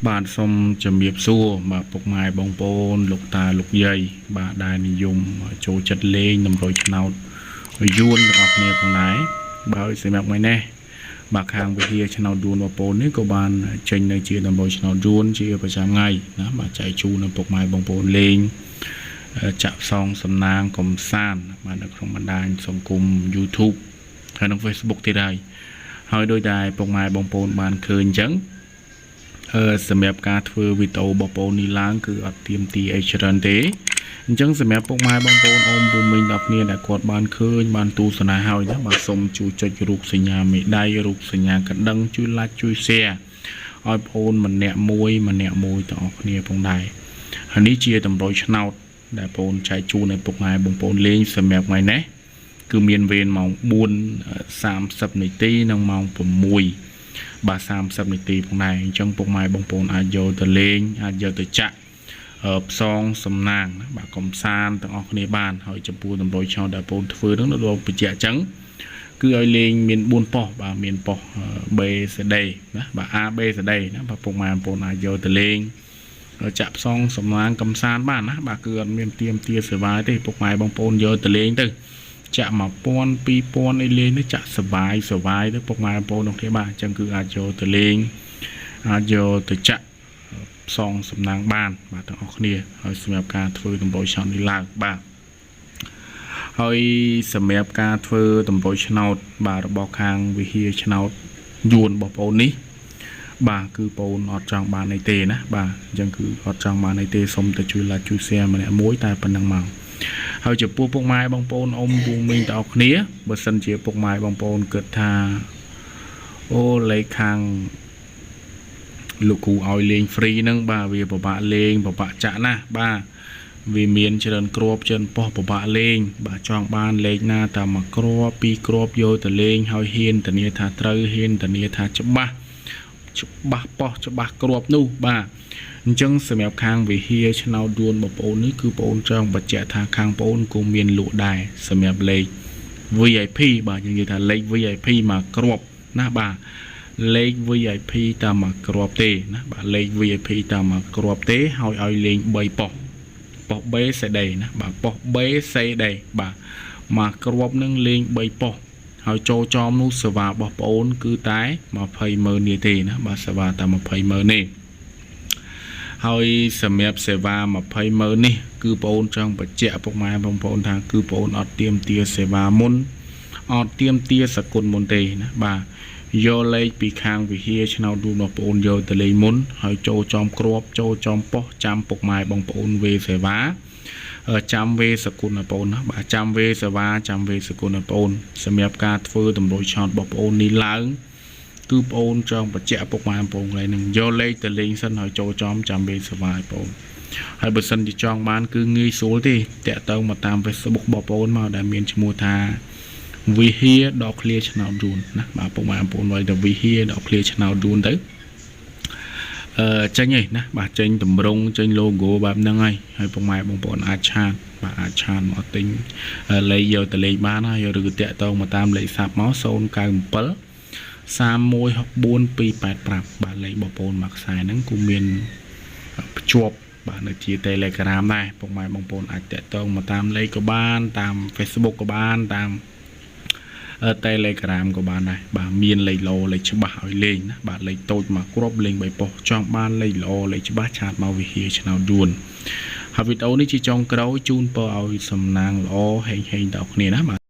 បាទសូមជំរាបសួរបាទពុកម៉ែបងប្អូនលោកតាលោកយាយបាទដែលនិយមចូលចិត្តលេងតម្រុយឆ្នោតយួនទាំងអស់គ្នាផងដែរបាទហើយសម្រាប់ថ្ងៃនេះបាទខាងវិហារឆ្នោតយួនបងប្អូននេះក៏បានចេញនៅជាតម្រុយឆ្នោតយួនជាប្រចាំថ្ងៃណាបាទចែកជូនដល់ពុកម៉ែបងប្អូនលេងចាក់ផ្សងសំណាងកំសាន្តបាទនៅក្នុងបណ្ដាញសង្គម YouTube ហើយនិង Facebook ទៀតហើយហើយដោយតែពុកម៉ែបងប្អូនបានឃើញអញ្ចឹង សម្រាប់ការធ្វើវីដេអូបងប្អូននេះឡើងគឺអត់ទៀមទីអីច្រើនទេអញ្ចឹងសម្រាប់ពុកម៉ែបងប្អូនអ៊ំពូមីងដល់គ្នាដែលគាត់បានឃើញបានទស្សនាហើយណាបាទសូមជួយចុចរូបសញ្ញាមេដៃរូបសញ្ញាកណ្ដឹងជួយ like ជួយ share ឲ្យបងប្អូនម្នាក់មួយម្នាក់មួយទាំងអស់គ្នាផងដែរហើយនេះជាតម្រុយឆ្នោតដែលបងប្អូនចែកជូនឲ្យពុកម៉ែបងប្អូនលេងសម្រាប់ថ្ងៃនេះគឺមានវេនម៉ោង4:30នាទីនិងម៉ោង6បាទ30នាទីផងដែរអញ្ចឹងពុកម៉ែបងប្អូនអាចយកទៅលេងអាចយកទៅចាក់ផ្សងសំណាងណាបាទកំសាន្តទាំងអស់គ្នាបានហើយចំពោះតម្រុយឆ្នោតដែលបងប្អូនធ្វើហ្នឹងដល់បញ្ជាក់អញ្ចឹងគឺឲ្យលេងមាន4ប៉ុស្តិ៍បាទមានប៉ុស្តិ៍ B C D ណាបាទ A B C D ណាបាទពុកម៉ែបងប្អូនអាចយកទៅលេងចាក់ផ្សងសំណាងកំសាន្តបានណាបាទគឺអត់មានទៀមទាសេវាទេពុកម៉ែបងប្អូនយកទៅលេងទៅចាក់1000 2000អីលេងនេះចាក់សបាយសបាយទៅពុកម៉ែបងប្អូននោះគេបាទអញ្ចឹងគឺអាចយកទៅលេងអាចយកទៅចាក់ផ្សងសំណាងបានបាទទាំងអស់គ្នាហើយសម្រាប់ការធ្វើតម្រុយឆ្នោតនេះឡើងបាទហើយសម្រាប់ការធ្វើតម្រុយឆ្នោតបាទរបស់ខាងវិហារឆ្នោតយួនបងប្អូននេះបាទគឺបងអូនអត់ចង់បានអីទេណាបាទអញ្ចឹងគឺអត់ចង់បានអីទេសូមតែជួយ like ជួយ share ម្នាក់មួយតែប៉ុណ្្នឹងមកហើយចំពោះពុកម៉ែបងប្អូនអ៊ំពូមីងទាំងអស់គ្នាបើសិនជាពុកម៉ែបងប្អូនគិតថាអូលេខខាងលោកគ្រូឲ្យលេង free ហ្នឹងបាទវាពិបាកលេងពិបាកចាក់ណាស់បាទវាមានច្រើនគ្រាប់ច្រើនប៉ុស្តិ៍ពិបាកលេងបាទចង់បានលេខណាតែមួយគ្រាប់ពីរគ្រាប់យកទៅលេងហើយហ៊ានធានាថាត្រូវហ៊ានធានាថាច្បាស់ច្បាស់ប៉ុស្តិ៍ច្បាស់គ្រាប់នោះបាទអញ្ចឹងសម្រាប់ខាងវិហារឆ្នោតយួនបងប្អូននេះគឺបងប្អូនចង់បញ្ជាក់ថាខាងបងប្អូនក៏មានលក់ដែរសម្រាប់លេខ VIP បាទយើងនិយាយថាលេខ VIP មួយគ្រាប់ណាបាទលេខ VIP តាមមួយគ្រាប់ទេណាបាទលេខ VIP តាមមួយគ្រាប់ទេហើយឲ្យលេង3ប៉ុស្តិ៍ប៉ុស្តិ៍ B C D ណាបាទប៉ុស្តិ៍ B C D បាទមួយគ្រាប់នឹងលេង3ប៉ុស្តិ៍ហើយចូលចំនោះសេវារបស់ប្អូនគឺតែ20ម៉ឺននេះទេណាបាទសេវាតែ20ម៉ឺននេះហើយសម្រាប់សេវា20ម៉ឺននេះគឺបងអូនចង់បញ្ជាក់ពុកម៉ែបងប្អូនថាគឺបងអូនអត់ទៀមទាសេវាមុនអត់ទៀមទាសគុណមុនទេណាបាទយកលេខពីខាងវិហារឆ្នោតរួមរបស់បងប្អូនយកទៅលេងមុនហើយចូលចំគ្របចូលចំប៉ុស្តិ៍ចាំពុកម៉ែបងប្អូនវេសេវាចាំវេសគុណបងប្អូនណាបាទចាំវេសេវាចាំវេសគុណបងប្អូនសម្រាប់ការធ្វើតម្រុយឆ្នោតរបស់បងប្អូននេះឡើងគឺបងអូនចង់បញ្ជាក់ពុកម៉ែបងប្អូនកន្លែងហ្នឹងយកលេខទៅលេងសិនហើយចូលចំចាំវេសេវាឲ្យបងប្អូនហើយបើសិនជាចង់បានគឺងាយស្រួលទេតាក់ទៅមកតាម Facebook បងប្អូនមកដែលមានឈ្មោះថាវិហារដកឃ្លាឆ្នោតយួនណាបាទពុកម៉ែបងប្អូនវាយទៅវិហារដកឃ្លាឆ្នោតយួនទៅអឺចេញហើយណាបាទចេញតម្រងចេញ logo បែបហ្នឹងហើយហើយពុកម៉ែបងប្អូនអាច chat បាទអាច chat មកទិញលេខយកទៅលេខបានហើយឬក៏តាក់ទងមកតាមលេខសាប់មក097 3164 285បាទលេខបងប្អូនមួយខ្សែហ្នឹងគូមានភ្ជាប់បាទនៅជា Telegram ដែរពុកម៉ែបងប្អូនអាចតាក់ទងមកតាមលេខក៏បានតាម Facebook ក៏បានតាម Telegram ក៏បានដែរបាទមានលេខល្អលេខច្បាស់ឲ្យលេងណាបាទលេខតូចមកគ្រាប់លេង3ប៉ុស្តិ៍ចង់បានលេខល្អលេខច្បាស់ chat មកវិហារឆ្នោតយួនហើយវីដេអូនេះជាចុងក្រោយជូនពរឲ្យសំណាងល្អហេងហេងដល់គ្នាណាបាទ។